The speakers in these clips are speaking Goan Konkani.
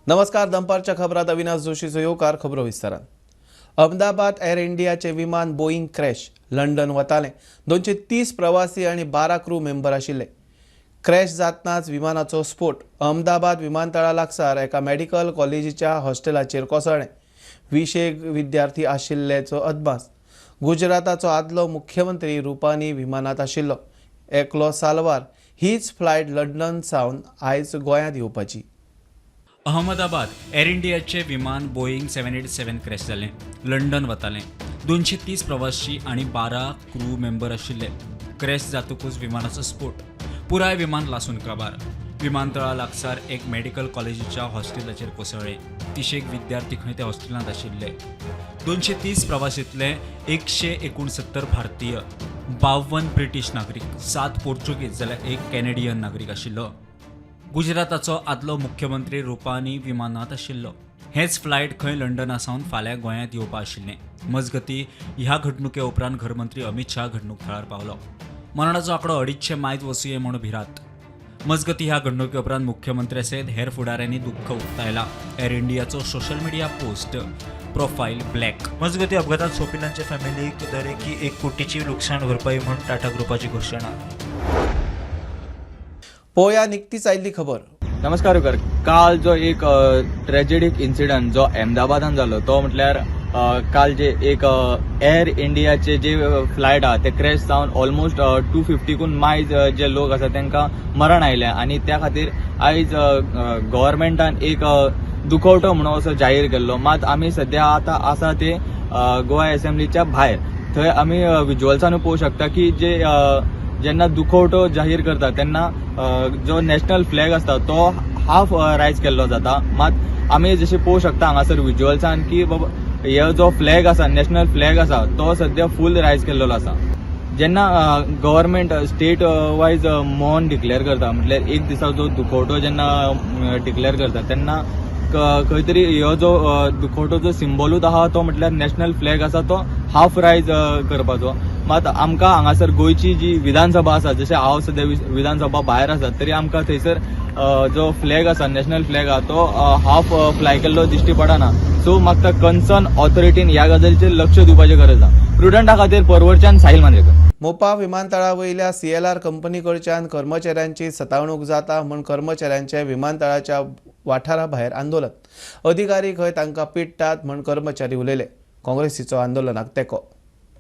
नमस्कार, दनपारच्या खबरात अविनाश जोशीचो येवकार. खबरो विस्तारान. अहमदाबाद एअर इंडियाचे विमान बोईंग क्रॅश. लंडन वतालें. 230 प्रवासी आनी 12 क्रू मेंबर आशिल्ले. क्रॅश जातनाच विमानाचो स्फोट. अहमदाबाद विमानतळा लागसार एका मेडिकल कॉलेजीच्या हॉस्टेलाचेर कोसळ्ळें. 20एक विद्यार्थी आशिल्ल्याचो अदमास. गुजराताचो आदलो मुख्यमंत्री रुपानी विमानात आशिल्लो. एकलो साल्वार. हीच फ्लायट लंडन सावन आयज गोंयांत येवपाची. अहमदाबाद एअर इंडियाचे विमान बोईंग 787 क्रॅश जालें. लंडन वतालें. 230 प्रवासी आनी 12 क्रू मेंबर आशिल्ले. क्रॅश जातकूच विमानाचो स्फोट. पुराय विमान लासून काबार. विमानतळा लागसार एक मेडिकल कॉलेजीच्या हॉस्टेलाचेर कोसळ्ळें. 30एक विद्यार्थी खंय ते हॉस्टेलांत आशिल्ले. 230 प्रवासींतले 169 भारतीय, 52 ब्रिटीश नागरीक, 7 पोर्चुगीज जाल्यार एक कॅनेडियन नागरीक आशिल्लो. गुजराताचो आदलो मुख्यमंत्री रुपानी विमानांत आशिल्लो. हेच फ्लायट खंय लंडना सावन फाल्यां गोंयांत येवपा आशिल्लें. मजगती, ह्या घडणुके उपरांत घरमंत्री अमित शाह घडणूक थळार पावलो. मरणाचो आंकडो 250 मायज वचुये म्हूण भिरांत. मजगती, ह्या घडणुके उपरांत मुख्यमंत्री सयत हेर फुडाऱ्यांनी दुख्ख उक्तायला. एअर इंडियाचो social media post profile black. मजगती, अपघातात सोंपिल्ल्यांच्या फॅमिलीक दरेकी 1 कोटीची लुकसाण भरपाई म्हूण टाटा ग्रुपाची घोशणा. पळोवया निकतीच आयिल्ली खबर. नमस्कार कर. काल जो एक ट्रेजेडीक इन्सिडंट जो अहमदाबादान जालो, तो म्हटल्यार काल जे एक एअर इंडियाचे जे फ्लायट आहा ते क्रॅश जावन ऑलमोस्ट 250कून मायज जे लोक आसा तांकां मरण आयलें आनी त्या खातीर आयज गव्हर्मेंटान एक दुखवटो म्हणून असो जाहीर केल्लो. मात आमी सद्या आतां आसा ते गोवा एसेंब्लीच्या भायर. थंय आमी विज्युअल्सान पळोवंक शकता की जे जेन्ना दुखवटो जाहीर करता तेन्ना जो नॅशनल फ्लॅग आसता तो हाफ रायज केल्लो जाता. मात आमी जशें पळोवंक शकता हांगासर विज्युअल्सान की बाबा हे जो फ्लॅग आसा, नॅशनल फ्लॅग आसा, तो सद्या फूल रायज केल्लो आसा. जेन्ना गव्हर्मेंट स्टेट वायज मौन डिक्लेअर करता, म्हटल्यार एक दिसा जो दुखवटो जेन्ना डिक्लेअर करता, तेन्ना खंय तरी ह्यो जो दुखवटो जो सिंबॉलूच आहा तो म्हटल्यार नॅशनल फ्लॅग आसा तो हाफ रायज करपाचो. मात आमकां हांगासर गोंयची जी विधानसभा आसा, जशें हांव सद्या विधानसभा भायर आसा, तरी आमकां थंयसर जो फ्लॅग आसा, नॅशनल फ्लॅग आहा, तो हाफ फ्लाय केल्लो दिश्टी पडना. सो म्हाका कन्सर्न ऑथॉरिटीन ह्या गजालीचेर लक्ष दिवपाची गरज आहा. प्रुडंटा खातीर परवरच्यान साहिल मांद्रेकर. मोपा विमानतळा वयल्या सीएलआर कंपनी कडच्यान कर्मचाऱ्यांची सतावणूक जाता म्हूण कर्मचाऱ्यांचे विमानतळाच्या वाठारा भायर आंदोलन. अधिकारी खंय तांकां पिडटात म्हूण कर्मचारी उलयले. काँग्रेसीचो आंदोलनाक तेंको.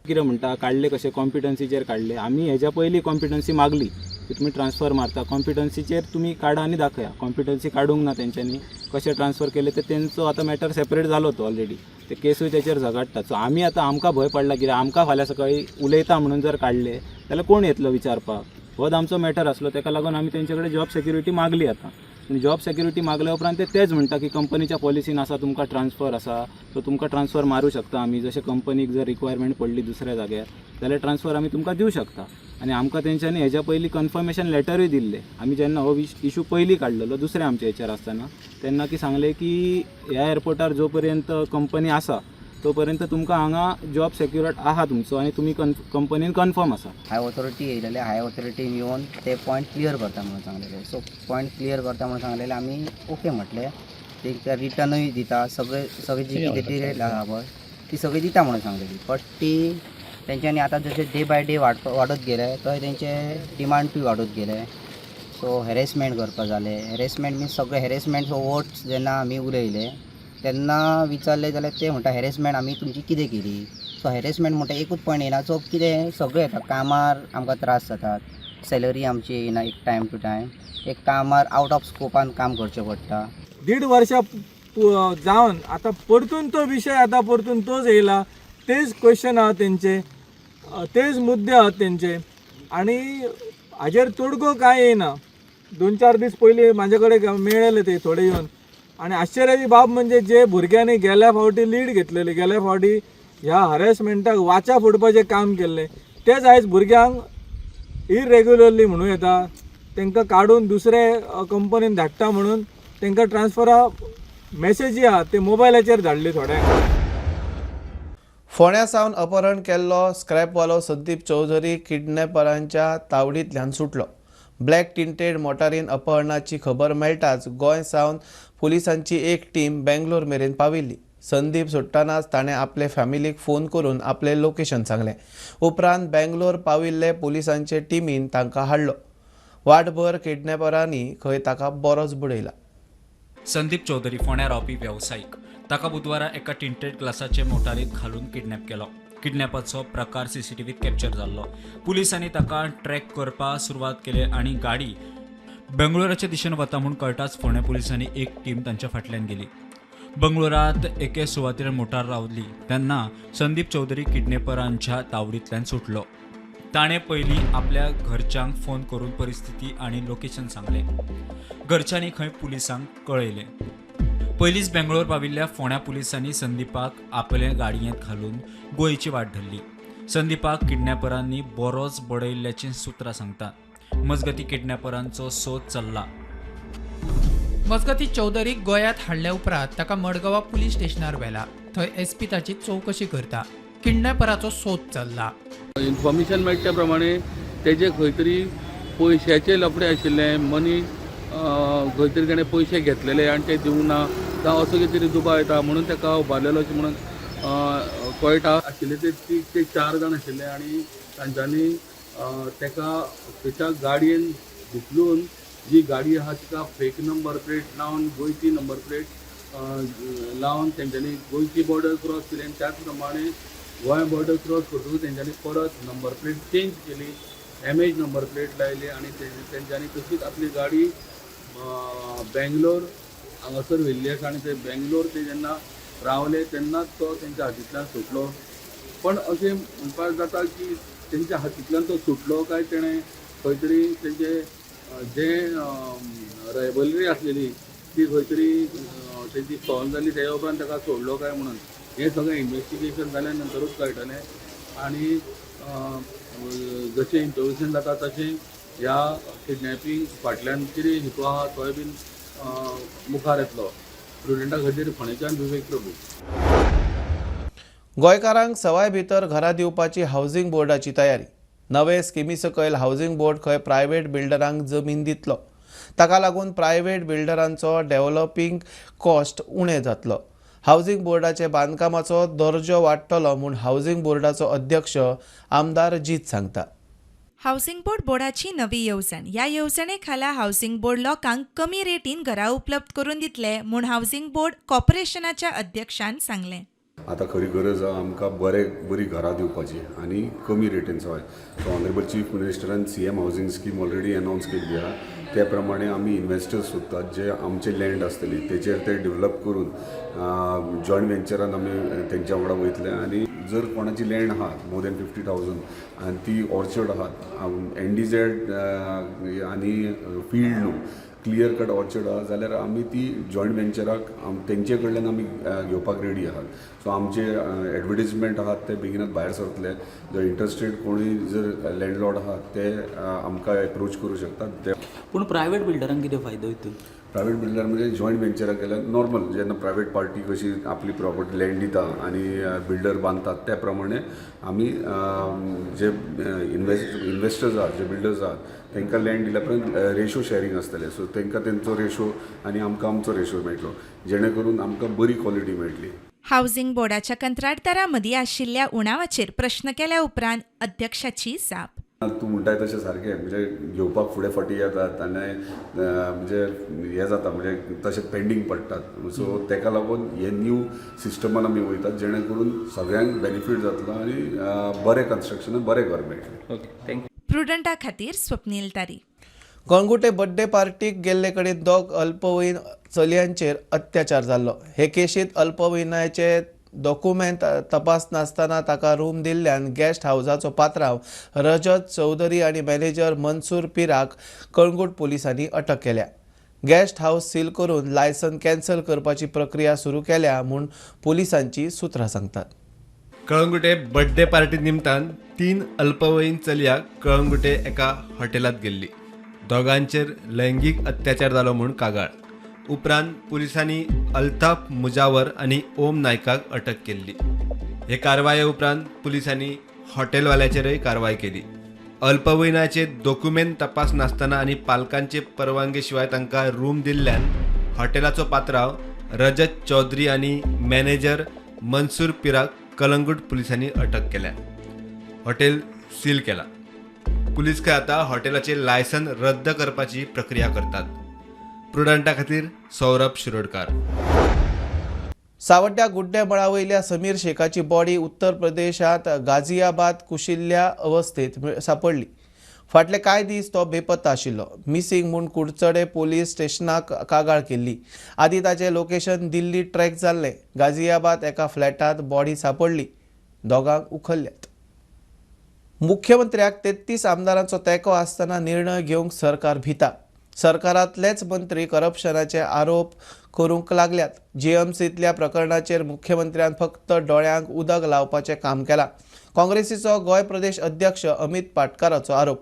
कितें म्हणटा, काडले कशे? कॉम्पिटन्सीचेर काडले. आमी हेज्या पयलीं कॉम्पिटन्सी मागली की तुमी ट्रान्सफर मारता, कॉम्पिटन्सीचेर तुमी काडा आनी दाखया. कॉम्पिटन्सी काडूंक ना तेंच्यांनी. कशें ट्रान्सफर केले ते तेंचो आतां मॅटर सेपरेट जालो तो ऑलरेडी. ते केसूय तेचेर झगडटात. सो आमी आतां आमकां भंय पडला, कित्याक आमकां फाल्यां सकाळीं उलयता म्हणून जर काडले जाल्यार कोण येतलो विचारपाक? होच आमचो मॅटर आसलो. तेका लागून आमी तेंचे कडेन जॉब सेक्युरिटी मागली. आतां पूण जॉब सेक्युरिटी मागल्या उपरांत ते तेच म्हणटा की कंपनीच्या पॉलिसीन आसा, तुमकां ट्रान्सफर आसा, सो तुमकां ट्रान्सफर मारूं शकता आमी. जशें कंपनीक जर रिक्वायरमेंट पडली दुसऱ्या जाग्यार जाल्यार ट्रान्सफर आमी तुमकां दिवं शकता. आनी आमकां तेंच्यांनी हेज्या पयलीं कन्फर्मेशन लेटरूय दिल्लें. आमी जेन्ना हो इशू पयलीं काडलेलो दुसऱ्या आमच्या हेचेर आसतना, तेन्ना की सांगलें की ह्या एअरपोर्टार जो पर्यंत कंपनी आसा तो पर्यंत तुमकां हांगा जॉब सेक्युअर्ड आहा तुमचो आनी तुमी कंपनीन कन्फर्म आसा. हाय ऑथॉरिटी येयलेले. हाय ऑथॉरिटीन येवन ते पॉयंट क्लियर करता म्हणून सांगलेले. सो पॉयंट क्लियर करता म्हणून सांगलेले. आमी ओके म्हटलें. तेंकां रिटर्नूय दिता, सगळे सगळी जी कितें डिटेल आहा पळय ती सगळी दिता म्हणून सांगलेली. बट ती तेंच्यांनी आतां जशें डे बाय डे वाडत गेले, तशें तेंचे डिमांडूय वाडत गेले. सो हॅरेसमेंट करपा जाले. हॅरेसमेंट मिन्स सगळे हॅरेसमेंट वर्ड्स जेन्ना आमी उलयले तेन्ना विचारलें जाल्यार ते म्हणटा, हॅरेसमेंट आमी तुमची कितें केली? सो हॅरेसमेंट म्हणटा एकूच पॉयंट येयना. सो कितें सगळें येता. कामार आमकां त्रास जातात, सॅलरी आमची येयना एक टायम टू टायम, एक कामार आवट ऑफ स्कोपान काम करचें पडटा. दीड वर्षा जावन आतां परतून तो विशय, आतां परतून तोच येयला. तेच क्वेश्चन आहा तेंचे, तेच मुद्दे आहात तेंचे आनी हाजेर तोडगो कांय येयना. 2-4 दीस पयलीं म्हाजे कडेन मेळ्ळेले ते थोडे येवन आनी आश्चर्याची बाब म्हणजे जे भुरग्यांनी गेल्या फावटी लीड घेतलेली, गेल्या फावटी ह्या हरेसमेंटाक वाचा फोडपाचें काम केल्लें, तेच आयज भुरग्यांक इरेग्युलरली म्हणूं येता, तांकां काडून दुसरे कंपनीन धाडटा म्हणून तांकां ट्रान्सफरा मॅसेजी आहा ते मोबायलाचेर धाडली थोड्यांक. फोंड्या सावन अपहरण केल्लो स्क्रॅपवालो संदीप चौधरी किडनॅपरांच्या तावडींतल्यान सुटलो. ब्लॅक टिंटेड मोटारीन अपहरणाची खबर मेळटाच गोंय सावन पुलिसांची एक टीम बेंगलोर मेरेन पाविल्ली. संदीप सुट्टनाच ताणें आपले फॅमिलीक फोन करून आपलें लोकेशन सांगलें. उपरांत बेंगलोर पाविल्ले पुलिसांचे टिमीन तांकां हाडलो. वाटभर किडनॅपरांनी खंय ताका बरोच बुडयला. संदीप चौधरी फोंड्या रावपी वेवसायीक. ताका बुधवारा एका टिंटेड ग्लासाचे मोटारीत घालून किडनॅप केलो. किडनॅपाचो प्रकार सीसीटीव्हीत कॅप्चर जाल्लो. पुलिसांनी ताका ट्रॅक करपाक सुरवात केली आनी गाडी बेंगळुराच्या दिशेन वता म्हूण कळटाच फोंड्या पुलिसांनी एक टीम तांच्या फाटल्यान गेली. बंगळुरात एके सुवातेर मोटार रावली तेन्ना संदीप चौधरी किडनॅपरांच्या तावडींतल्यान सुटलो. ताणें पयलीं आपल्या घरच्यांक फोन करून परिस्थिती आनी लोकेशन सांगलें. घरच्यांनी खंय पुलिसांक कळयलें. पयलींच बेंगळूर पाविल्ल्या फोंड्या पुलिसांनी संदीपाक आपले गाडयेंत घालून गोंयची वाट धरली. संदीपाक किडनॅपरांनी बरोच बडयल्ल्याचीं सुत्रां सांगतात. मजगतीं किडनॅपरांचो सोद चल्ला. मजगतीं चौधरीक गोंयांत हाडल्या उपरांत ताका मडगांवा पुलीस स्टेशनार व्हेला. थंय एसपी ताची चवकशी करता. किडनॅपराचो सोद चल्ला. इन्फॉर्मेशन मेळटा त्या प्रमाणे तेजे खंय तरी पयशाचे लफडे आशिल्ले, मनी खंय तरी तेणें पयशे घेतलेले आनी ते दिवंक ना जावं असो कितें तरी दुबाव येता म्हणून ताका उबारलेलो अशें म्हणून कळटा. आशिल्ले ते तीग ते चार जाण आशिल्ले आनी तांच्यांनी ताका ताच्या गाडयेन धुकलून जी गाडी आहा तिका फेक नंबर प्लेट लावन गोंयची नंबर प्लेट लावन तेंच्यांनी गोंयची बॉर्डर क्रॉस केली आनी त्याच प्रमाणे गोंय बॉर्डर क्रॉस करतकूच तेंच्यांनी परत नंबर प्लेट चेंज केली, एमएच नंबर प्लेट लायली आनी तेंच्यांनी तशीच आपली गाडी बेंगलोर हांगासर व्हेल्ली आसा आनी ते बेंगलोर ते जेन्ना रावले तेन्नाच तो तेंच्या हातींतल्यान सुटलो. पण अशें म्हणपाक जाता की तेंच्या हातींतल्यान तो सुटलो काय तेणें खंय तरी तेंचे जे रायवलरी आसलेली ती खंय तरी तेजी सॉल्व जाली, तेज्या उपरांत ताका सोडलो काय म्हणून हें सगळें इन्वेस्टिगेशन जाल्या नंतरूच कळटलें. आनी जशें इंट्रोगेशन जाता तशें ह्या किडनॅपिंग फाटल्यान कितें हेतू आहा तोय बीन मुखार येतलो. प्रुडंटा खातीर फोंडेच्यान विवेक प्रभू. गोंयकारांक सवाय भितर घरां दिवपाची हावसिंग बोर्डाची तयारी. नवे स्किमी सकयल हावसिंग बोर्ड खंय प्रायव्हेट बिल्डरांक जमीन दितलो. ताका लागून प्रायव्हेट बिल्डरांचो डेव्हलपिंग कॉस्ट उणें जातलो. हावसिंग बोर्डाचे बांदकामाचो दर्जो वाडटलो म्हूण हावसिंग बोर्डाचो अध्यक्ष आमदार जीत सांगता. हावसिंग बोर्ड बोर्डाची नवी येवजण. ह्या येवजणे खाला हावसिंग बोर्ड लोकांक कमी रेटीन घरां उपलब्ध करून दितले म्हूण हावसिंग बोर्ड कॉर्पोरेशनाच्या अध्यक्षान सांगलें. आतां खरी गरज आहा आमकां बरी घरां दिवपाची आनी कमी रेटीन सवाय. सो ऑनरेबल चीफ मिनिस्टरान CM housing scheme already announce केल्ली आहा. त्या प्रमाणे आमी इन्वेस्टर्स सोदतात जे आमचे लँड आसतली तेचेर ते डेवलप करून जॉयंट वेंचरान आमी तेंच्या वांगडा वयतले. आनी जर कोणाची लँड आहा मोर दॅन 50,000 आनी ती ऑर्चर्ड आहात, एनडीझेड आनी फिल्ड न्हू, क्लियर कट ऑर्चर्ड आहा जाल्यार आमी ती जॉयंट वेंचराक तेंचे कडल्यान आमी घेवपाक रेडी आहात. सो आमचे एडवर्टीजमेंट आहात ते बेगिनात भायर सरतले. जर इंट्रस्टेड कोणूय जर लँडलॉर्ड आहात ते आमकां एप्रोच करूं शकतात ते. पूण प्रायवेट बिल्डरांक कितें फायदो हितून? प्रायवेट बिल्डर म्हणजे जॉयंट वेंचराक केल्यार नॉर्मल जेन्ना प्रायवेट पार्टी कशी आपली प्रॉपर्टी लँड दिता आनी बिल्डर बांदतात त्या प्रमाणे आमी जे इन्वेस्टर्स आहात, जे बिल्डर्स आहात तांकां लँड दिल्या उपरांत रेशो शॅरींग आसतलें. सो तांकां तेंचो रेशो आनी आमकां आमचो रेशो मेळटलो, जेणे करून आमकां बरी क्वॉलिटी मेळटली. हावसिंग बोर्डाच्या कंत्राटदारां मदीं आशिल्ल्या उणावाचेर प्रश्न केल्या उपरांत अध्यक्षाची जाप. तूं म्हणटाय तशें सारकें, म्हणजे घेवपाक फुडें फाटीं येतात आनी म्हणजे हें जाता, म्हणजे तशें पेंडींग पडटात. सो तेका लागून हे न्यू सिस्टमान आमी वयतात जेणे करून सगळ्यांक बेनिफीट जातलो आनी बरें कन्स्ट्रक्शन, बरें घर मेळटलें. Okay, thank you. प्रुडंटा खातीर स्वप्नील तारी. कळंगूटे बड्डे पार्टीक गेल्ले कडेन दोग अल्पवयीन चलयांचेर अत्याचार जाल्लो. हे केशींत अल्पवयीनाचे डॉक्युमेंट तपासनासतना ताका रूम दिल्ल्यान गेस्ट हावजाचो पात्रांव रजत चौधरी आनी मॅनेजर मनसूर पिराक कळंगूट पुलिसांनी अटक केल्या. गेस्ट हावस सील करून लायसन कॅन्सल करपाची प्रक्रिया सुरू केल्या म्हूण पुलिसांची सुत्रां सांगतात. कळंगुटे बड्डे पार्टी निमतान 3 अल्पवयीन चलयाक कळंगुटे एका हॉटेलांत गेल्ली. दोगांचेर लैंगीक अत्याचार जालो म्हूण कागाळ. उपरांत पुलिसांनी अल्ताफ मुजावर आनी ओम नायकाक अटक केल्ली. हे कारवाये उपरांत पुलिसांनी हॉटेलवाल्याचेरय कारवाय केली. अल्पवयीनाचे दोकुमेंत तपास नासतना आनी पालकांचे परवानगे शिवाय तांकां रूम दिल्ल्यान हॉटेलाचो पात्रांव रजत चौधरी आनी मॅनेजर मनसूर पिराक कलंगूट पुलिसांनी अटक केल्या. हॉटेल सील केला. पुलीस खंय आतां हॉटेलाचे लायसन रद्द करपाची प्रक्रिया करतात. प्रुडंटा खातीर सौरभ शिरोडकार. सावड्ड्या गुड्डे मळा वयल्या समीर शेखाची बॉडी उत्तर प्रदेशांत गाझियाबाद कुशिल्ल्या अवस्थेत सांपडली. फाटले कांय दीस तो बेपत्ता आशिल्लो. मिसिंग म्हूण कुडचडे पोलीस स्टेशनाक कागाळ केल्ली. आदी ताचें लोकेशन दिल्ली ट्रॅक जाल्लें. गाझियाबाद एका फ्लॅटांत बॉडी सांपडली. दोगांक उखल्ल्यात. मुख्यमंत्र्याक 33 आमदारांचो तेंको आसतना निर्णय घेवंक सरकार भिता. सरकारांतलेच मंत्री करप्शनाचे आरोप करूंक लागल्यात. जीएमसींतल्या प्रकरणाचेर मुख्यमंत्र्यान फक्त दोळ्यांक उदक लावपाचें काम केलां. काँग्रेसीचो गोंय प्रदेश अध्यक्ष अमित पाटकाराचो आरोप.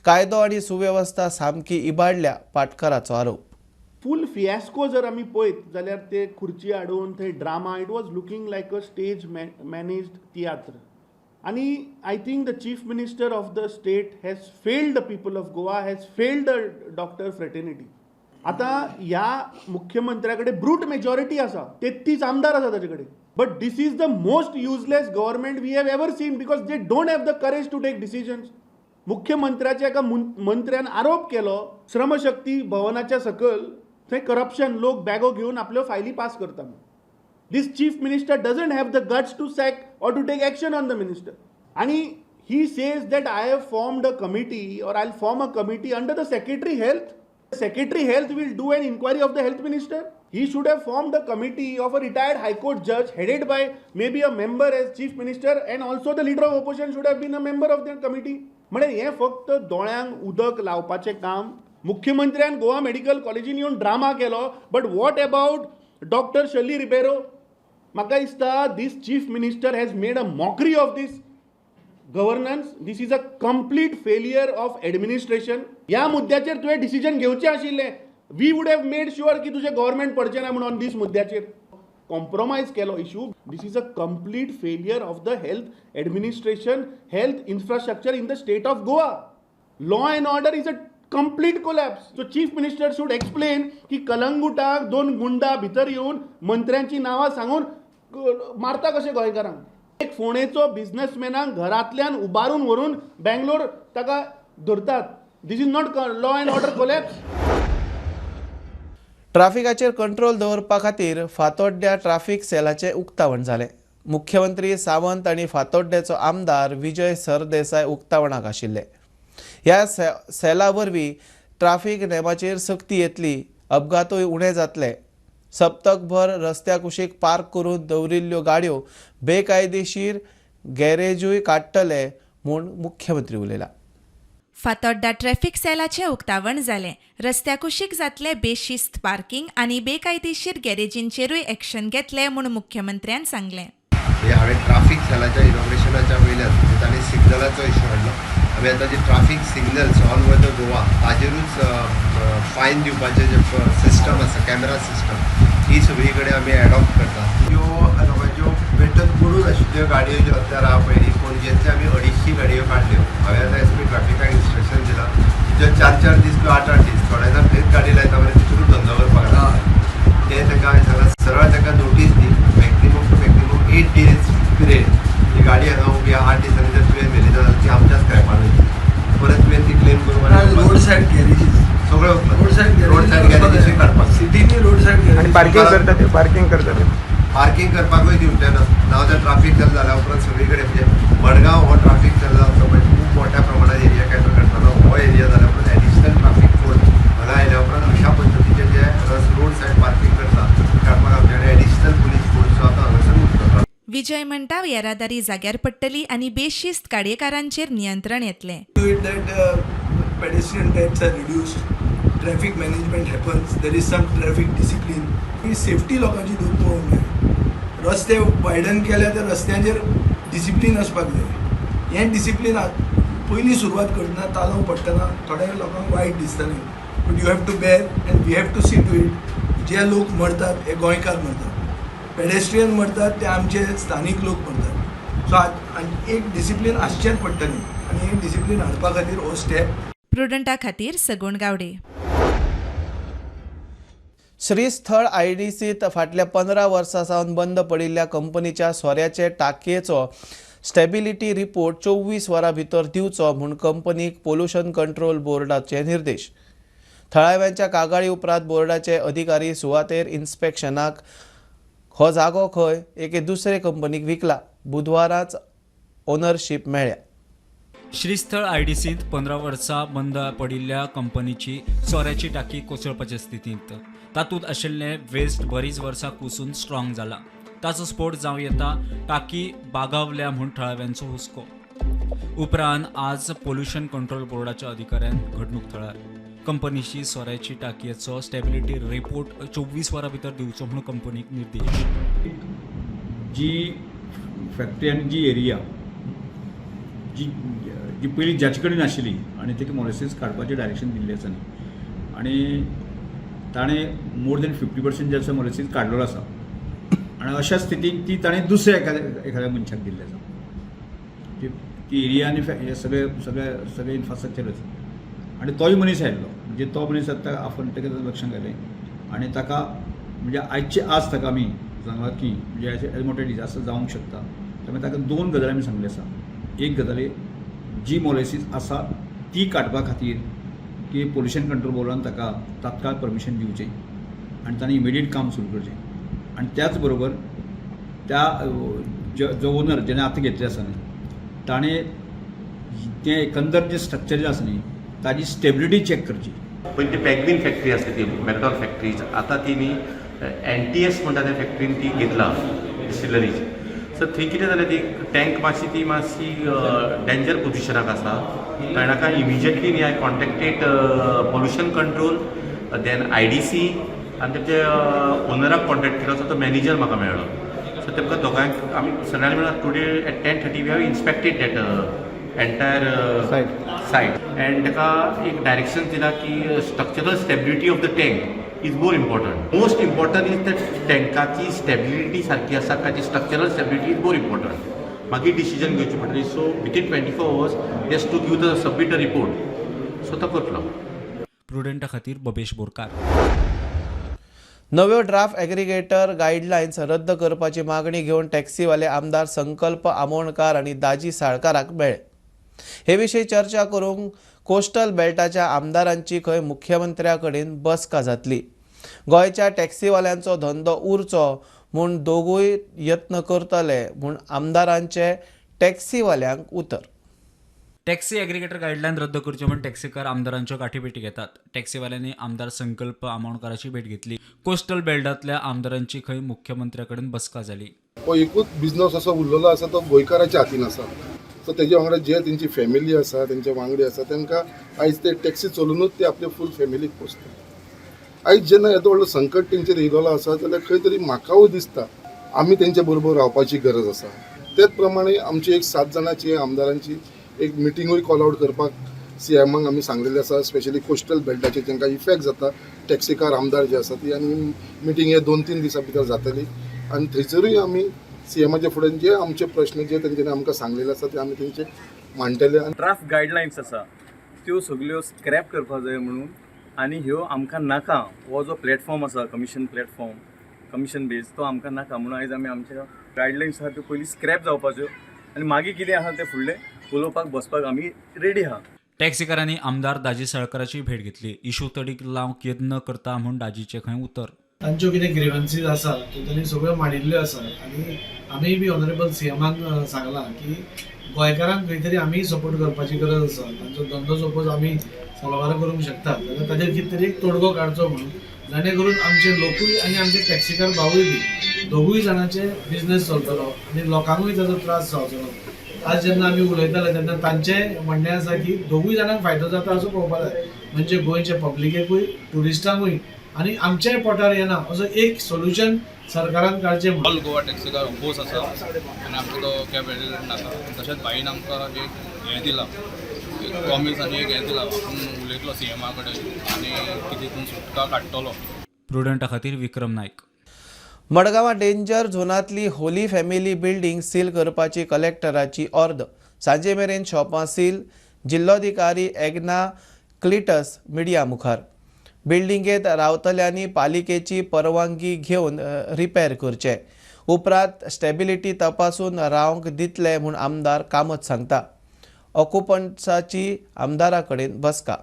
कायदो आनी सुवेवस्था सामकी इबाडल्या, पाटकाराचो आरोप. फूल फियास्को जर आमी पळयत जाल्यार ते खुर्ची हाडून थंय drama, it was looking like a stage managed तियात्र. आनी I think the chief minister of the state has failed the people of Goa, has failed the doctor fraternity. आतां ह्या मुख्यमंत्र्या कडेन ब्रूट मेजॉरिटी आसा, 33 आमदार आसा ताचे कडेन, but this is the most useless government we have ever seen because they don't have the courage to take decisions. मुख्यमंत्र्याच्या एका मंत्र्यान आरोप केलो श्रमशक्ती भवनाच्या सकयल थंय करप्शन, लोक बॅगो घेवन आपल्यो फायली पास करता. This chief minister doesn't have the guts to sack or to take action on the minister. And he says that I have formed a committee or I'll form a committee under the Secretary Health. The Secretary Health will do an inquiry of the health minister. He should have formed a committee of a retired High Court judge headed by maybe a member as chief minister, and also the leader of opposition should have been a member of that committee. म्हणजे हें फक्त दोळ्यांक उदक लावपाचें काम. मुख्यमंत्र्यान गोवा मेडिकल कॉलेजीन येवन ड्रामा केलो, but what about doctor Shirley Ribeiro? म्हाका दिसता this chief minister has made a mockery of this governance. This is a complete failure of administration. ह्या मुद्द्याचेर तुवें डिसिजन घेवचें आशिल्लें. We would have made sure की तुजें गव्हर्मेंट पडचें ना म्हणून दीस मुद्द्याचेर कॉम्प्रोमायज केलो issue. This is a complete failure of the health administration, health infrastructure in the state of Goa. Law and order is a complete collapse. So chief minister should explain की कलंगुटाक दोन गुंडा भितर येवन मंत्र्यांची नांवां सांगून मारता कशे गोंयकारांक. एक फोंडेचो बिजनसमॅनाक घरांतल्यान उबारून व्हरून बेंगलोर ताका धरतात. This is not law and order collapse. ट्राफिकाचेर control दवरपा खातीर फातोड्ड्या ट्राफिक सेलाचें उक्तावण जालें. मुख्यमंत्री सावंत आनी फातोड्ड्याचो आमदार विजय सरदेसाय उक्तावणाक आशिल्ले. ह्या सेला वरवीं ट्राफिक नेमाचेर सक्ती येतली, अपघातूय उणे जातले. सप्तकभर रस्त्या कुशीक पार्क करून दवरिल्ल्यो गाडयो बेकायदेशीर गॅरेजूय काडटले म्हूण मुख्यमंत्री उलयला. फातोड्डा ट्रॅफिक सेलाचें उक्तावण जालें. रस्त्या कुशीक जातले बेशिस्त पार्किंग आनी बेकायदेशीर गॅरेजींचेरूय एक्शन घेतले म्हूण मुख्यमंत्र्यान सांगलें. हांवें ट्राफीक सेलाच्या इनॉग्रेशनाच्या वयल्यान तांणी सिग्नलाचो इश्यू हाडलो. आमी आतां जे traffic signals all over the Goa ताजेरूच फायन दिवपाचें जे सिस्टम आसा, कॅमेरा सिस्टम, ही सगळी कडेन आमी एडॉप्ट करता. ह्यो लोकांच्यो वेटन पडून आशिल्ल्यो गाडयो ज्यो रस्त्यार आहा पयलीं पणजेंतल्यो आमी 250 गाडयो काडल्यो. हांवें आतां एस पी ट्राफिकाक इन्स्ट्रक्शन दिलां की ज्यो 4-4 दीस किंवा 8-8 दीस थोडे जाण थंयच गाडी लायता मरे तितूनच धंदो करपाक लागता. ते तांकां हांवें सांगलां सरळ तांकां नोटीस दी, maximum to maximum 8 days period ही गाडी हांगा उबी आहा, 8 दिसांनी जर तुवें व्हेली जाल्यार ती आमच्याच स्क्रॅपान वयतली, परत तुवें ती क्लेम करून रोड सायड गॅरेजीस सगळ्यो रोड सायड रोड सायड गॅरेजीसूय काडपाक सिटीनी रोड सायड आनी पार्किंग करता ते, पार्किंग करता ते पार्किंग करपाकूय दिवचे ना. नाव जर ट्राफीक जाम जाल्या उपरांत सगळी कडेन म्हणजे मडगांव हो ट्राफीक जाम जावचो पळय खूब मोठ्या प्रमाणात एरिया कॅटर करतालो, हो एरिया जाल्या उपरांत एडिशनल ट्राफीक फोर्स हांगा आयल्या उपरांत अशा पद्दतीचे जे रोड सायड पार्किंग करता काडपाक आमचे कडेन एडिशनल पुलीस फोर्स जो आतां हांगासर उरतलो. विजय म्हणटा येरादारी जाग्यार पडटली आनी बेशिस्त गाडयेकारांचेर नियंत्रण येतलें. To it that pedestrian deaths are reduced, traffic management happens, there is some traffic discipline. He safety लोकांची दूद पळोवंक जाय. रस्ते वायडन केल्या तर रस्त्यांचेर डिसिप्लीन आसपाक जाय. हें डिसिप्लीन पयलीं सुरवात करतना तालोव पडटना थोड्या लोकांक वायट दिसतलें, but you have to bear and we have to see to it. जे लोक मरतात हे गोंयकार मरतात, पेडेस्ट्रियन मरतात ते आमचे स्थानीक लोक मरतात. सो आनी एक डिसिप्लीन आसचेंच पडटलें. आनी हे डिसिप्लीन हाडपा खातीर हो स्टेप. प्रुडंटा खातीर सगुण गावडे. श्रीस्थळ आयडीसीत फाटल्या 15 वर्सां सावन बंद पडिल्ल्या कंपनीच्या सोऱ्याचे टाकयेचो स्टेबिलिटी रिपोर्ट 24 वरां भितर दिवचो म्हूण कंपनीक पोल्युशन कंट्रोल बोर्डाचे निर्देश. थळाव्यांच्या कागाळी उपरांत बोर्डाचे अधिकारी सुवातेर इन्स्पेक्शनाक हो जागो खंय एके दुसरे कंपनीक विकला. बुधवाराच ओनरशीप मेळ्ळ्या. श्रीस्थळ आयडीसींत 15 वर्सां बंद पडिल्ल्या कंपनीची सोऱ्याची टाकी कोसळपाचे स्थितींत. तातूंत आशिल्लें वेस्ट बरीच वर्सां कुसून स्ट्रॉंग जाला. ताचो स्फोट जावं येता. टाकी बागावल्या म्हूण थळाव्यांचो हुस्को. उपरांत आज पोल्युशन कंट्रोल बोर्डाच्या अधिकाऱ्यान घडणूक थळार कंपनीची सोऱ्याची टाकयेचो स्टेबिलिटी रिपोर्ट 24 वरां भितर दिवचो म्हूण कंपनीक निर्देश. जी फॅक्टरी आनी जी एरिया जी जी पयलीं जाचे कडेन आशिल्ली आनी ताका मोलेसीस काडपाचें डायरेक्शन दिल्लें आसा न्ही, आनी ताणें मोर देन 50% जे आसा मोलेसीस काडलेलो आसा आनी अशा स्थितीक ती ताणें दुसऱ्या एखाद्या मनशाक दिल्लें आसा. ती ती एरिया आनी हे सगळे सगळे सगळे इन्फ्रास्ट्रक्चर आसा आनी तोय मनीस आयिल्लो, म्हणजे तो मनीस आतां आफोवन ताका लक्षांत घालें आनी ताका म्हणजे आयचे आज ताका आमी सांगलां की म्हणजे अशें मोठें डिजास्टर जावंक शकता. त्यामुळे ताका 2 गजाली आमी सांगले आसा. एक गजाली जी मोलेसीस आसा ती काडपा खातीर की पोल्युशन कंट्रोल बोर्डान ताका तात्काळ परमिशन दिवचें आनी ताणें इमिडिएट काम सुरू करचें. आनी त्याच बरोबर त्या जो ओनर जेणे आतां घेतलें आसा न्ही ताणें तें एकंदर जें स्ट्रक्चर जें आसा न्ही ताजी स्टेबिलिटी चॅक करची. पयलीं ती पॅगवीन फॅक्टरी आसली, ती मॅकडॉल फॅक्टरी, आतां ती न्ही एन टी एस म्हणटा त्या फॅक्टरीन ती घेतला डिस्टिलरीज. सो थंय कितें जालें, ती टँक मातशी ती मातशी डेंजर पोजिशनाक आसा. कारण इमिजिएटली न्ही I contacted pollution control, then IDC आनी तेमचे ओनराक कॉन्टेक्ट केलो. सो तो मॅनेजर म्हाका मेळ्ळो. सो तेमकां दोगांयक आमी सगळ्यांनी मेळून today at 10:30 we have inspected that entire site and ताका एक डायरेक्शन दिला की structural stability of the tank is more important. Most important is that टँकाची stability सारकी आसा काय ती, structural stability is more important. मागीर डिसिजन घेवचें पडटलें. So within 24 hours has to give the submit a report. So तो करतलो. प्रुडंटा खातीर बबेश बोरकार. नव्यो ड्राफ्ट एग्रीगेटर गायडलायन्स रद्द करपाची मागणी घेवन टॅक्सीवाले आमदार संकल्प आमोणकार आनी दाजी साळकाराक मेळ्ळे. हे विशीं चर्चा करूंक कोस्टल बेल्टाच्या आमदारांची खंय मुख्यमंत्र्या कडेन बसका जातली. गोंयच्या टॅक्सीवाल्यांचो धंदो उरचो म्हूण दोगूय यत्न करतले म्हूण आमदारांचे टॅक्सीवाल्यांक उतर. टॅक्सी एग्रीगेटर गायडलायन रद्द करच्यो म्हूण टॅक्सीकार आमदारांच्यो गाठीभेटी घेतात. टॅक्सीवाल्यांनी आमदार संकल्प आमोणकाराची भेट घेतली. कोस्टल बेल्टांतल्या आमदारांची खंय मुख्यमंत्र्या कडेन बसका जाली. हो एकूच बिजनस असो उरलेलो आसा, तो गोंयकाराच्या हातीन आसा. सो तेजे वांगडा जे तेंची फॅमिली आसा, तेंचे वांगडी आसा, तांकां आयज ते टॅक्सी चलोवनूच ते आपले फूल फॅमिलीक पोसता. आयज जेन्ना येदो व्हडलो संकट तेंचेर येयलेलो आसा, जाल्यार खंय तरी म्हाकाय दिसता आमी तेंच्या बरोबर रावपाची गरज आसा. तेच प्रमाणे आमची एक 7 जाणांची आमदारांची एक मिटिंगूय कॉल आवट करपाक सी एमाक आमी सांगलेलें आसा. स्पेशली कोस्टल बेल्टाचेर तांकां इफेक्ट जाता, टॅक्सीकार आमदार जे आसा ती, आनी मिटींग हे 2-3 दिसां भितर जातली आनी थंयसरूय आमी सी एमाच्या फुडें जे आमचे प्रश्न जे तेंच्यांनी आमकां सांगलेले आसा ते आमी तेंचे मांडटले आनी ड्राफ्ट गायडलायन्स आसा त्यो सगल्यो स्क्रॅप करपाक जाय म्हणून आनी ह्यो आमकां नाका, हो जो प्लॅटफॉर्म आसा कमिशन प्लॅटफॉर्म, कमिशन बेज, तो आमकां नाका म्हणून आयज आमी आमच्या गायडलायन्स आहा त्यो पयलीं स्क्रॅप जावपाच्यो आनी मागीर कितें आहा तें फुडलें उलोवपाक बसपाक आमी रेडी आहा. टॅक्सीकारांनी आमदार दाजी साळकाराची भेट घेतली. इशू तडीक लावंक यत्न करता म्हूण दाजीचें खंय उतर. तांच्यो कितें ग्रिवन्सीज आसा त्यो तांणी सगळ्यो मांडिल्ल्यो आसा आनी आमीय बी ऑनरेबल सीएमान सांगलां की गोंयकारांक खंय तरी आमीय सपोर्ट करपाची गरज आसा. तांचो धंदो सपोज आमी सलवार करूंक शकतात जाल्यार ताजेर कितें तरी एक तोडगो काडचो म्हणून, जाणे करून आमचे लोकूय आनी आमचे टॅक्सीकार भावूय बी दोगूय जाणांचे बिजनेस चलतलो आनी लोकांकूय ताजो त्रास जावचो ना. आज जेन्ना आमी उलयताले तेन्ना तांचें म्हणणें आसा की दोगूय जाणांक फायदो जाता असो पळोवपाक जाय, म्हणजे गोंयच्या पब्लिकेकूय, ट्युरिस्टांकूय आनी आमच्याय पोटार येना असो एक सोल्युशन सरकारान काडचें म्हणून. ऑल गोवा टॅक्सीकार अपोज आसा आनी आमकां तो कॅब रेडी नाका. तशेंच भाईन आमकां एक हें दिलां, एक प्रॉमीस आनी एक हें दिलां, आपूण उलयतलो सी एमा कडेन आनी कितें तितून सुटका काडटलो. प्रुडंटा खातीर विक्रम नायक. मडगांवां डेंजर झोनांतली होली फॅमिली बिल्डींग सील करपाची कलेक्टराची ऑर्द. सांजे मेरेन शॉपां सील. जिल्लोधिकारी एग्ना क्लिटस मिडिया मुखार. बिल्डिंगेत रावतल्यांनी पालिकेची परवानगी घेवन रिपेर करचे, उपरांत स्टेबिलिटी तपासून रावंक दितले म्हूण आमदार कामत सांगता. ऑक्युपंट्साची आमदारा कडेन बसका.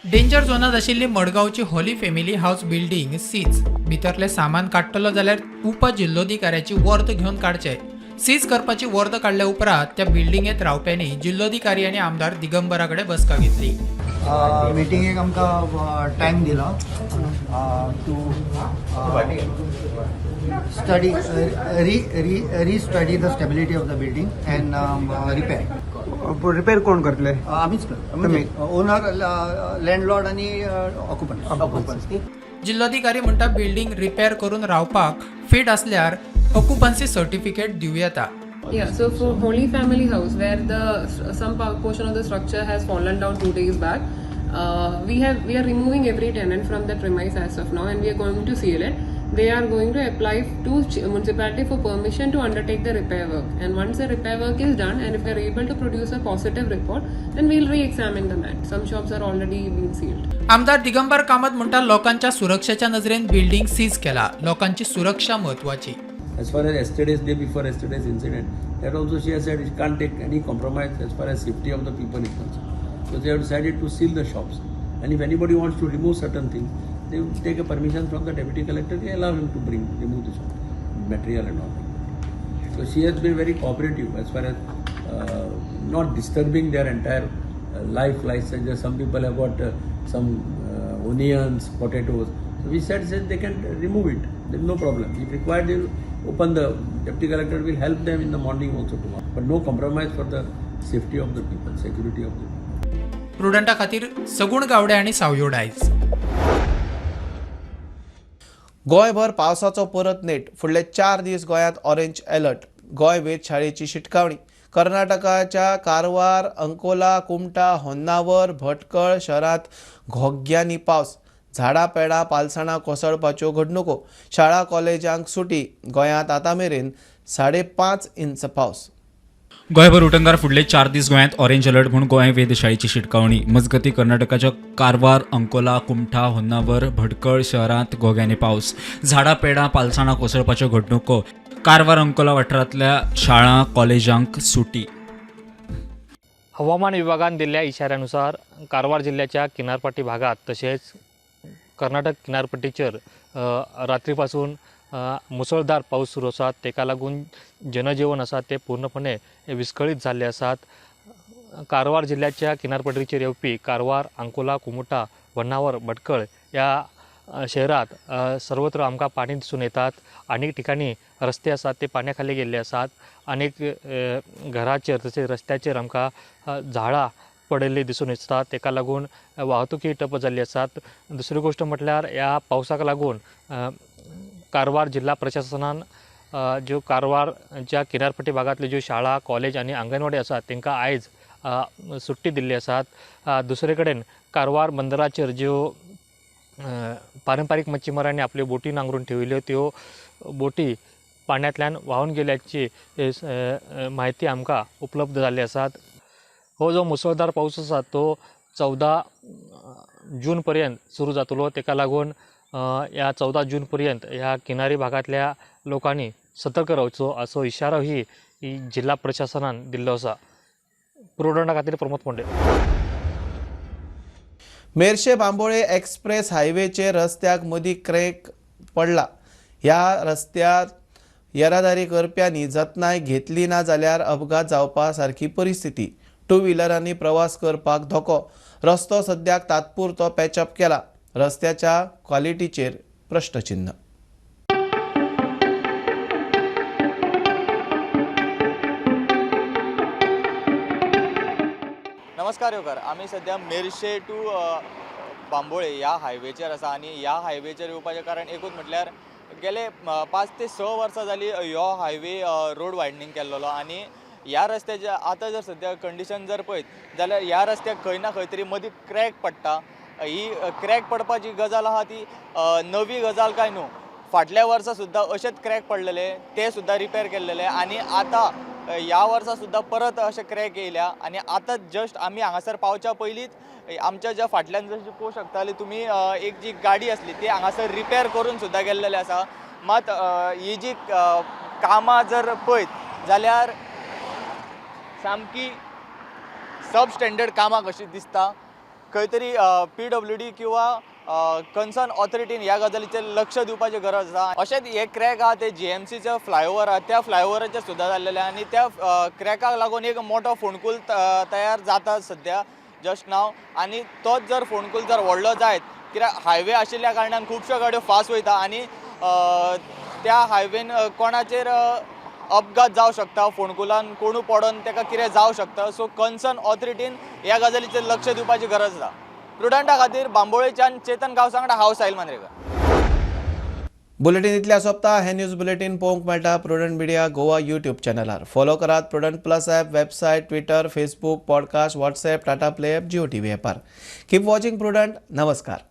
डेंजर झोनांत आशिल्ली मडगांवची Holy Family House building seize. भितरलें सामान काडटलो जाल्यार उप जिल्लोधिकाऱ्याची वर्द घेवन काडचे. सीज करपाची वर्द काडल्या उपरांत त्या बिल्डिंगेंत रावप्यांनी जिल्लोधिकारी आनी आमदार दिगंबरा कडेन बसका घेतली. मिटिंगेक आमकां टायम दिलो to study re study the stability of the building and repair. Repair कोण करतले? आमीच करतले, म्हणजे ओनर, लँडलॉर्ड आनी ऑक्युपंट्स. जिल्लोधिकारी म्हणटा बिल्डिंग रिपेर करून रावपाक फिट असल्यार ऑक्युपन्सी सर्टिफिकेट दिवं येता. Yeah, so for Holy Family House, where the some portion of the structure has fallen down 2 days back, we are removing every tenant from the premise as of now, and we are going to seal it. They are going to apply to municipality for permission to undertake the repair work, and once the repair work is done, and if we are able to produce a positive report, then we'll re-examine the matter. Some shops are already been sealed. आमदार दिगंबर कामत म्हणटा लोकांच्या सुरक्षेच्या नजरेन बिल्डिंग सीज केला. लोकांची सुरक्षा म्हत्वाची. As far as yesterday's, day before yesterday's incident, that also she has said it can't take any compromise as far as safety of the people is concerned. So they have decided to seal the shops. And if anybody wants to remove certain things, they will take a permission from the deputy collector, they allow him to bring, remove the shop, material and all that. So she has been very cooperative as far as not disturbing their entire life, lifestyle. Some people have got some onions, potatoes. So we said they can remove it. There is no problem. If required, they will open the deputy collector will help them in the morning also tomorrow. But no compromise for the safety of the people, security of the people. प्रुडंटा खातीर सगुण गावडे आनी सावयो डायज. गोंयभर पावसाचो परत नेट. फुडले 4 दीस गोंयांत ऑरेंज अलर्ट. गोंय वेधशाळेची शिटकावणी. कर्नाटकाच्या कारवार, अंकोला, कुमटा, होन्नावर, भटकळ शहरांत घोग्यांनी पावस. झाडां पेडां पालसणां कोसळपाच्यो घडणुको. शाळा कॉलेजांक सुटी. गोंयांत आतां मेरेन 5.5 इंच पावस. गोंयभर उटंगार. फुडले 4 दीस गोंयांत ऑरेंज अलर्ट म्हूण गोंय वेधशाळेची शिटकावणी. मजगती कर्नाटकाच्या कारवार, अंकोला, कुमठा, होन्नावर, भटकळ शहरांत घोग्यांनी पावस. झाडां पेडां पालसणां कोसळपाच्यो घडणुको. कारवार, अंकोला वाठारांतल्या शाळा कॉलेजांक सुटी. हवामान विभागान दिल्ल्या इशाऱ्यानुसार कारवार जिल्ह्याच्या किनारपट्टी भागात तसेच कर्नाटक किनारपट्टीचेर रात्रीपासून मुसळधार पाऊस सुरू आसा. ताका लागून जनजीवन आसा ते पूर्णपणे विस्कळीत जाल्ले आसात. कारवार जिल्ह्याच्या किनारपट्टीचेर येवपी कारवार, अंकोला, कुमुटा, होन्नावर, भटकळ ह्या शहरात सर्वत्र आमकां पाणी दिसून येतात. अनेक ठिकाणी रस्ते आसात ते पाण्या खाली गेल्ले आसात. अनेक घराचेर तशेंच रस्त्याचेर आमकां झाडां पडिल्ली दिसून येतात. ताका लागून वाहतुकी ठप्प जाल्ली आसात. दुसरी गोश्ट म्हटल्यार ह्या पावसाक लागून कारवार जिल्हा प्रशासनान ज्यो कारवारच्या किनारपट्टी भागांतल्यो ज्यो शाळा, कॉलेज आनी अंगणवाडी आसात तांकां आयज सुट्टी दिल्ली आसात. दुसरे कडेन कारवार बंदराचेर ज्यो पारंपारीक मच्छीमारांनी आपल्यो बोटी नांगरून ठेविल्ल्यो त्यो बोटी पाण्यातल्यान व्हांवन गेल्याची म्हायती आमकां उपलब्ध जाल्ली आसात. हो जो मुसळधार पावस आसा तो 14 जून पर्यंत सुरू जातलो. ताका लागून ह्या 14 जून पर्यंत ह्या किनारी भागांतल्या लोकांनी सतर्क रावचो असो इशारो ही जिल्हा प्रशासनान दिल्लो आसा. प्रुडंटा खातीर प्रमोद फोंडे. मेरशे बांबोळे एक्सप्रेस हायवेचेर रस्त्याक मदीं क्रॅक पडला. ह्या रस्त्यार येरादारी करप्यांनी जतनाय घेतली ना जाल्यार अपघात जावपा सारकी परिस्थिती. टू व्हिलरांनी प्रवास करपाक धोको. रस्तो सद्याक तात्पुरतो पॅचअप केला. रस्त्याच्या क्वालिटीचेर प्रश्नचिन्ह. नमस्कार येवकार. आमी सद्या मेरशे टू बांबोळे ह्या हायवेचेर आसा आनी ह्या हायवेचेर येवपाचें कारण एकूच म्हटल्यार गेले 5 ते 6 वर्सां जाली ह्यो हायवे रोड वायडनींग केल्लो आनी ह्या रस्त्याचे आतां जर सद्या कंडिशन जर पळयत जाल्यार ह्या रस्त्याक खंय ना खंय तरी मदीं क्रॅक पडटा. ही क्रॅक पडपाची गजाल आहा ती नवी गजाल काय न्हू. फाटल्या वर्सा सुद्दां अशेंच क्रॅक पडलेले ते सुद्दां रिपेर केल्लेले आनी आतां ह्या वर्सा सुद्दां परत अशें क्रॅक येयल्या आनी आतां जस्ट आमी हांगासर पावच्या पयलींच आमच्या ज्या फाटल्यान जशें पळोवंक शकताले तुमी एक जी गाडी आसली ती हांगासर रिपेर करून सुद्दां गेल्लेली आसा. मात ही जी कामां जर पळयत जाल्यार सामकी सब स्टँडर्ड कामां कशी दिसता. खंय तरी PWD किंवा कन्सर्न ऑथॉरिटीन ह्या गजालीचेर लक्ष दिवपाची गरज आसा. अशेंच हे क्रॅक आहा ते GMCचे फ्लायओवर आहा त्या फ्लायओवराचेर सुद्दां जाल्लेले आनी त्या क्रॅकाक लागून एक मोठो फोंडकूल तयार जाता सद्या जस्ट नाव. आनी तोच जर फोंडकूल जर व्हडलो जायत कित्याक हायवे आशिल्ल्या कारणान खुबश्यो गाडयो फास्ट वयता आनी त्या हायवेन कोणाचेर अपघात जावं शकता, फोंडकुलान कोणू पडोन ताका कितें जावं शकता. सो कन्सर्न ऑथॉरिटीन ह्या गजालीचेर लक्ष दिवपाची गरज आसा. प्रुडंटा खातीर बांबोळेच्यान चेतन गांवसा वांगडा हांव साहिल मांद्रेकर. बुलेटीन इतल्या सोंपता. हें न्यूज बुलेटीन पळोवंक मेळटा प्रुडंट मिडिया गोवा यूट्यूब चॅनलार. फॉलो करात Prudent plus app, website, Twitter, Facebook, podcast, WhatsApp, Tata Play app, Jio TV ॲपार. Keep watching prudent. नमस्कार.